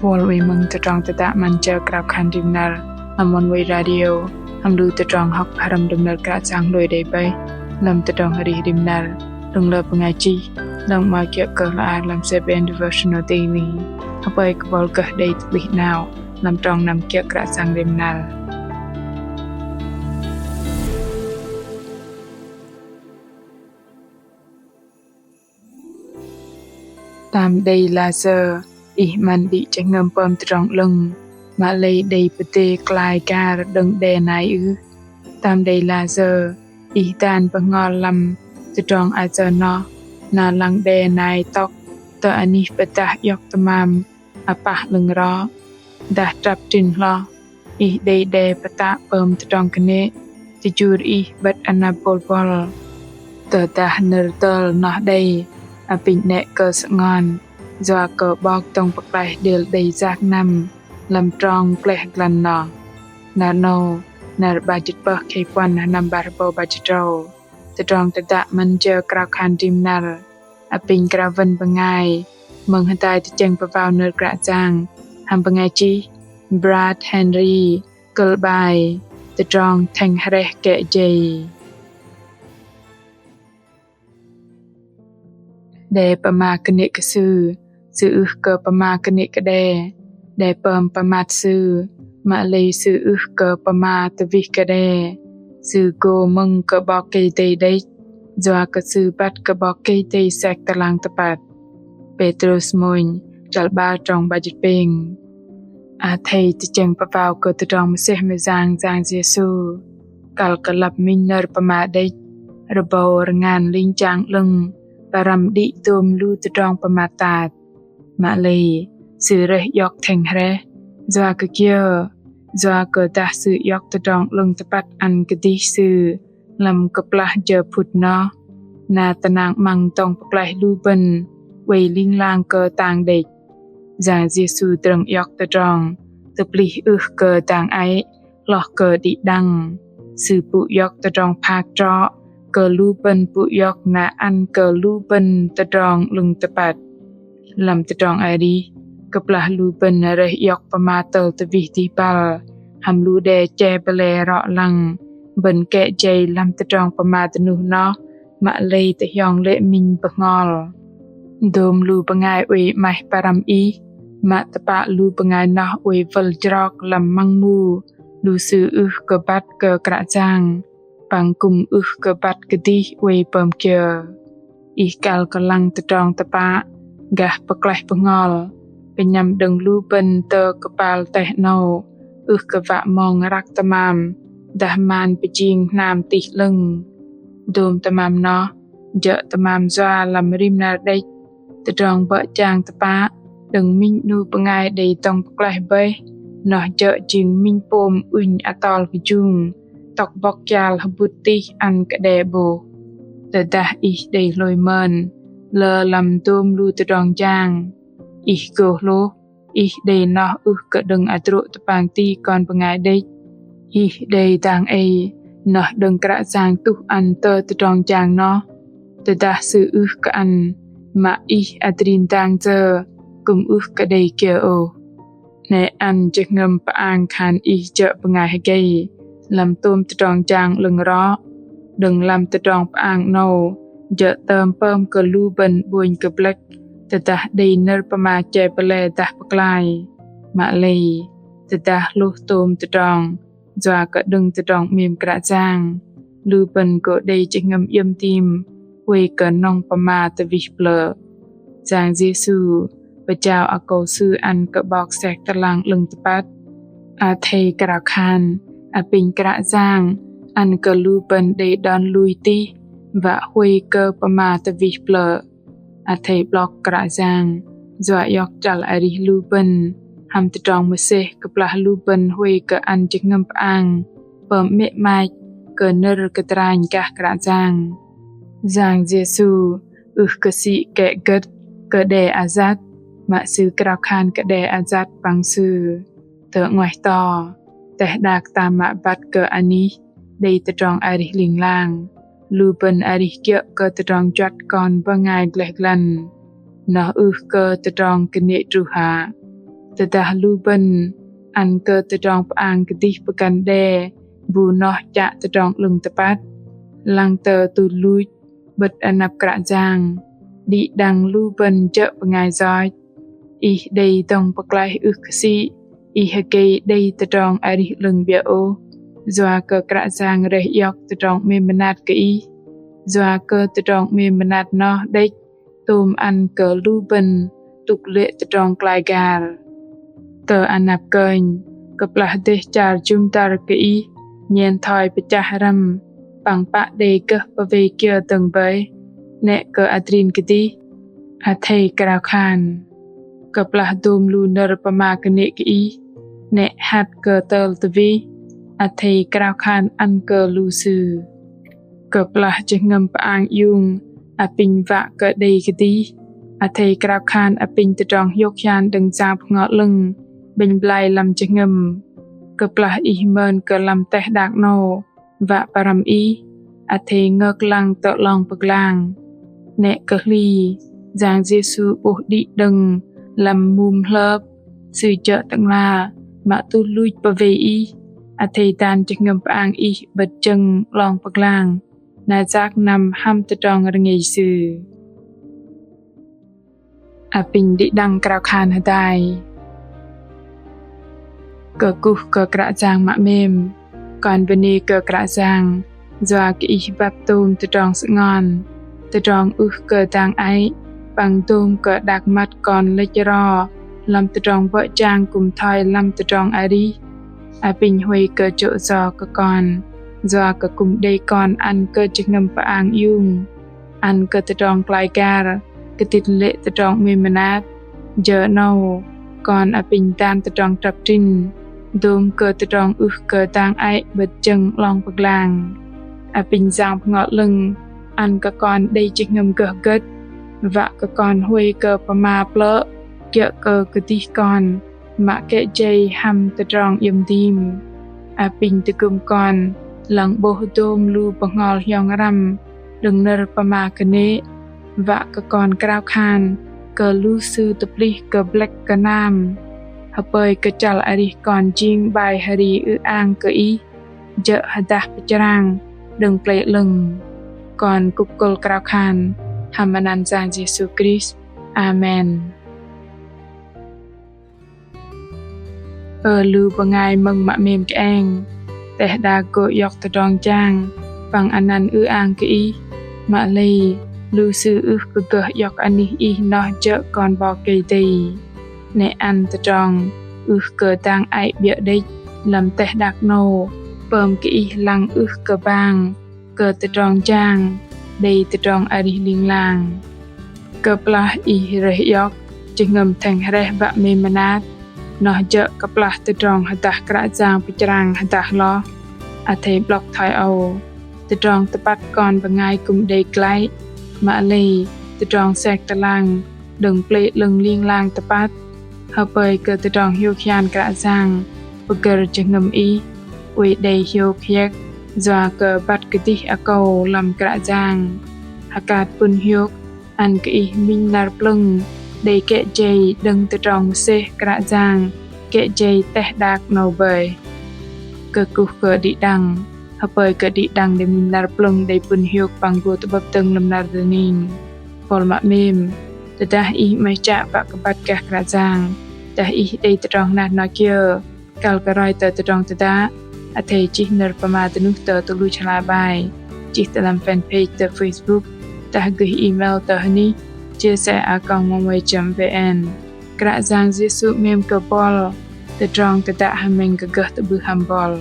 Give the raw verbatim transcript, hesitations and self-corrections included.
Buăl wei mơ̆ng tơdrong tơdă 'Măn Jơ Krao Khan Rim Năr lăm Oneway Radio, hăm lu tơdrong hŏk pơhrăm đơ̆ng nơ̆r Kră Yang lui đei bơih lăm tơdrong arih rim năr đơ̆ng lơ bơngai chih, đơ̆ng 'mơ̆i kiơ̆ kơ hla ar lăm Seven Devotional Daily. Hơpơi kơ buăl gơh đei tơplih 'nao lăm trong năm kiơ̆ Kră Yang rim năr. Tam đei lah sơ̆ ih 'măn đĭ jơhngơ̆m pơm tơdrong 'lơ̆ng, mă lei đei pơdê klai gar đơ̆ng đe nai ưh? Tam đei lah sơ̆ ih dan bơhngol lăm tơdrong asơ noh, na lăng đe nai tŏk tơ anih pơdah iŏk tơmam apah 'lơ̆ng rŏ? Dah trăp trĭn hloh, ih đei đe pơtă pơm tơdrong kơnê̆ tơjur ih 'bơ̆t anăp bôl buăl. Tơdah nơ̆r tơl noh đei, apinh 'nĕ kơ sơngon, yua kơ 'Bok dŏng pơklaih đêl đei yak năm lăm trong gleh glăn noh. Năr 'nâu, năr 'bar jĭt pơh khei puăn, sơnăm 'bar rơbâu 'bar jĭt tơdrâu. Tơdrong tơdă 'Măn Jơ Krao Khan Rim Năr apinh krao wơ̆n bơngai mơ̆ng hơdai tơchĕng pơvao nơ̆r Kră Yang hăm bơngai chih Brad Henry, kơ̆l 'bai Tơdrong Thĕng Hrĕh Kĕ Jei. Đe pơma kơnê̆ kơ sư, sư ưh kơ pơma kơnê̆ kơ đe. Đe pơm pơmat sư, mă lei sư ưh kơ pơma tơwih kơ đe. Sư gô mơ̆ng kơ 'Bok Kei-Dei đĕch, yua kơ sư băt kơ 'Bok Kei-Dei sek tơlang tơpăt. Pêtrôs mônh, chăl 'bar, trong 'bar jĭt pêng. Athei tơchĕng pơvao kơ tơdrong mơsêh mơyang Yang Yêsu, kăl kơ lăp minh nơ̆r pơma đĕch, rơbâu rơngan linh jang 'lơ̆ng pơrăm đĭ dôm lu tơdrong pơmat tat. Mă lei sư rơih iŏk thĕng hrĕh. Yua kơ kiơ? Yua kơ dah sư iŏk tơdrong 'lơ̆ng tơpăt ăn kơdih sư lăm kơplah jơ phŭt noh, na tơnăng 'măng dŏng pơklaih lu bơ̆n oei ling lang kơ tang đĕch. Yang Yêsu drơ̆ng iŏk tơdrong tơplih ưh kơ dang ei hloh kơ đĭ đăng. Sư pŭ iŏk tơdrong phak trŏ kơ lu bơ̆n pŭ iŏk na ăn kơ lu bơ̆n tơdrong 'lơ̆ng tơpăt. Lăm tơdrong arih, kơplah lu bơ̆n rơih iŏk pơma tơl tơwih dih băl hăm lu đe che ble rŏ lăng, bơ̆n kĕ jei lăm tơdrong pơma dơnuh noh mă lei tơhiong lê̆ minh bơhngol. Dôm lu bơngai oei 'maih pơrăm ih, mă tơpă lu bơngai noh oei wơl jrok lăm măng mu lu sư ưh kơ băt kơ Kră Yang, păng kư̆m ưh kơ băt kơdih oei pơm kiơ. Ih kăl kơ lăng tơdrong tơpă gah pơklaih bơhngol, pơnhăm đơ̆ng lu bơ̆n tơ kơpal teh 'nâu ưh kơ wă mong răk tơmam dah man pơjing hnam tih 'lơ̆ng. Dôm tơmam noh jơ̆ tơmam yua lăm rim năr đĕch. Tơdrong bơ̆ jang tơpă đơ̆ng minh 'nu bơngai đei dŏng pơklaih bơih, noh jơ̆ jing minh pôm ŭnh atol kơjung tŏk bŏk kial hơbŭt tih ăn kơ đe 'bôh. Tơdah ih đei hlôi mơn lơ lăm dôm lu tơdrong jang, ih gô hlôh ih đei noh ưh kơ đơ̆ng hơdrô̆ tơpang ti kon bơngai đĕch. Ih đei dang ei noh đơ̆ng Kră Yang tuh ăn tơ tơdrong jang noh. Tơdah sư ưh kơ ăn, mă ih adrin dang yơ kư̆m ưh kơ đei kiơ ôh. 'Nĕ ăn jơhngơ̆m pơang khan ih jơ̆ bơngai hơgei lăm tôm tơdrong jang 'lơ̆ng rŏ. Đơ̆ng lăm tơdrong pơang 'nâu jơ̆ tơm pơm kơ lu bơ̆n 'bônh kơ blĕk tơdah đei nơ̆r pơma che ble dah pơklaih. Mă lei tơdah hlôh tôm tơdrong yua kơ đơ̆ng tơdrong 'mêm Kră Yang, lu bơ̆n gô đei jơhngơ̆m iĕm tim oei kơ nŏng pơma tơwih plơ̆. Yang Yêsu pơjao akâu Sư ăn kơ 'Bok sek tơlang 'lơ̆ng tơpăt. Athei krao khan apinh Kră Yang ăn kơ lu bơ̆n đei đon lui tih wă huay kơ pơma tơwih plơ̆. Athei 'blŏk Kră Yang yua iŏk chăl arih lu bơ̆n hăm tơdrong mơsêh kơplah lu bơ̆n huay kơ ăn jơhngơ̆m pơang pơm 'mê̆ 'mach kơ nơ̆r kơdranh gah Kră Yang. Yang Yêsu ưh kơ sĭ kĕ gơ̆t kơ đe ayăt, mă Sư krao khan kơ đe ayăt păng Sư. Tơ 'nguaih to, teh đak tam mă băt kơ anih đei tơdrong arih ling lang, lu bơ̆n arih kiơ̆ kơ tơdrong juăt kon bơngai gleh glăn. Noh ưh kơ tơdrong kơnê̆ truh hă? Tơdah lu bơ̆n ăn kơ tơdrong pơang kơdih pơgăn đe bu noh chă tơdrong 'lơ̆ng tơpăt, lăng tơ tuch luch 'bơ̆t anăp Kră Yang, đĭ đăng lu bơ̆n jơ̆ bơngai yoch. Ih đei dŏng pơklaih ưh kơ sĭ ih hơgei đei tơdrong arih 'lơ̆ng 'biơ̆ ôh, yua kơ Kră Yang rơih iŏk tơdrong 'mêm mơnat kơ ih, yua kơ tơdrong 'mêm mơnat noh đĕch tôm ăn kơ lu bơ̆n tŭk lê̆ tơdrong klaih gar. Tơ anăp kơnh, kơplah dêh char jŭm dăr kơ ih nhen thoi pơchah răm, păng pă đei gơh pơwei kiơ dơ̆ng bơih, 'nĕ kơ adrin kơdih, athei krao khan. Kơplah dôm lu nơ̆r pơma kơnê̆ kơ ih 'nĕ hăt kơ tơl tơwih, athei krao khan ăn kơ lu sư. Kơplah jơhngơ̆m pơang iung apinh wă kơ đei kơdih, athei krao khan apinh tơdrong hiôk hian đơ̆ng Yang Bơhngol 'Lơ̆ng 'bĕnh blai lăm jơhngơ̆m. Kơplah ih mơn kơ lăm teh đak 'nâu wă pơrăm ih, athei ngơk lăng tơ 'long pơglang. 'Nĕ kơ hli, Yang Yêsu 'bôh đĭ đơ̆ng lăm mum hlơp, Sư jơ̆ Tơ'ngla mă tuch luch pơwei ih, athei dan jơhngơ̆m pơang ih 'bơ̆t jơ̆ng 'long pơglang, na yak năm hăm tơdrong rơngei Sư. Apinh đĭ đăng krao khan hơdai. Kơkuh kơ Kră Yang mă 'mêm, kon bơnê kơ Kră Yang, yua kơ Ih băt tôm tơdrong sơngon, tơdrong ưh kơ dang ei, păng dôm kơ đak măt kon lĕch ro lăm tơdrong bơ̆ jang kư̆m thoi lăm tơdrong arih. Apinh huay kơ jô̆ yo kơ kon, yua kơ kư̆m đei kon ăn kơ jơhngơ̆m pơang iung, ăn kơ tơdrong klaih gar, kơdĭt lê̆ tơdrong 'mêm mơnat. Jơ 'nâu, kon apinh dan tơdrong trăp trĭn, dôm kơ tơdrong ưh kơ dang ei 'bơ̆t jơ̆ng 'long pơglang. Apinh Yang Bơhngol 'Lơ̆ng ăn kơ kon đei jơhngơ̆m gơh gơ̆t, wă kơ kon huay kơ pơma plơ̆ kiơ̆ kơ kơdih kon mă kĕ jei hăm tơdrong iĕm dim. Apinh tơgŭm kon lăng 'bôh dôm lu bơhngol hiong răm đơ̆ng nơ̆r pơma kơnê̆, wă kơ kon krao khan kơ lu sư tơplih kơ blĕk gơnam. Hơpơi kơ chăl arih kon jing 'bai hri ư-ang kơ Ih, jơ̆ hơdah pơchrang đơ̆ng Pơlei 'Lơ̆ng. Kon kŭk kơ̆l krao khan hăm anăn Yang Yêsu Krist. Amen. Ơ lu bơngai mơ̆ng mă 'mêm kơeng, teh đak gô iŏk tơdrong jang păng anăn ư-ang kơ ih, mă lei lu sư ưh kơ gơh iŏk anih ih noh jơ̆ kon 'Bok Kei-Dei. 'Nĕ ăn tơdrong ưh kơ dang ei 'biơ̆ đĕch lăm teh đak 'nâu pơm kơ ih lăng ưh kơ bang kơ tơdrong jang đei tơdrong arih ling lang. Kơplah ih rơih iŏk jơhngơ̆m thĕng hrĕh wă 'mêm mơnat, noh jơ̆ kơplah tơdrong hơdah Kră Yang pơchrang hơdah hloh, athei 'blŏk thoi âu. Tơdrong tơpăt kon bơngai kư̆m đei glăi, mă lei tơdrong sek tơlang đơ̆ng Pơlei 'Lơ̆ng ling lang tơpăt. Hơpơi kơ tơdrong hiôk hian Kră Yang pơgơ̆r jơhngơ̆m ih, oei đei hiôk hiĕk, yua kơ băt kơdih akâu lăm Kră Yang. Hơkat pŭn hiôk ăn kơ ih minh năr plơ̆ng đei kĕ jei đơ̆ng tơdrong mơsêh Kră Yang kĕ jei teh đak 'nâu bơih. Kơkuh kơ đĭ đăng, hơpơi kơ đĭ đăng đei minh năr plơ̆ng đei pŭn hiôk păng gô tơ'bơ̆p dơ̆ng lăm năr dơning. Bol mă 'mêm, tơdah ih 'maih chă wă kơ băt gah Kră Yang, dah ih đei tơdrong hnat noh kiơ, kăl kơ roi tơ tơdrong tơdă, athei chih nơ̆r pơma dơnuh tơ tơluch hla bơar, chih tơ lăm fanpage tơ Facebook, dah gơih email tơ hơnih chia sẻ a còng oneway chấm vn. Kră Yang Yêsu 'mêm kơ bol, tơdrong tơdă hơmĕng kơ gơh tơ'bưh hăm bol.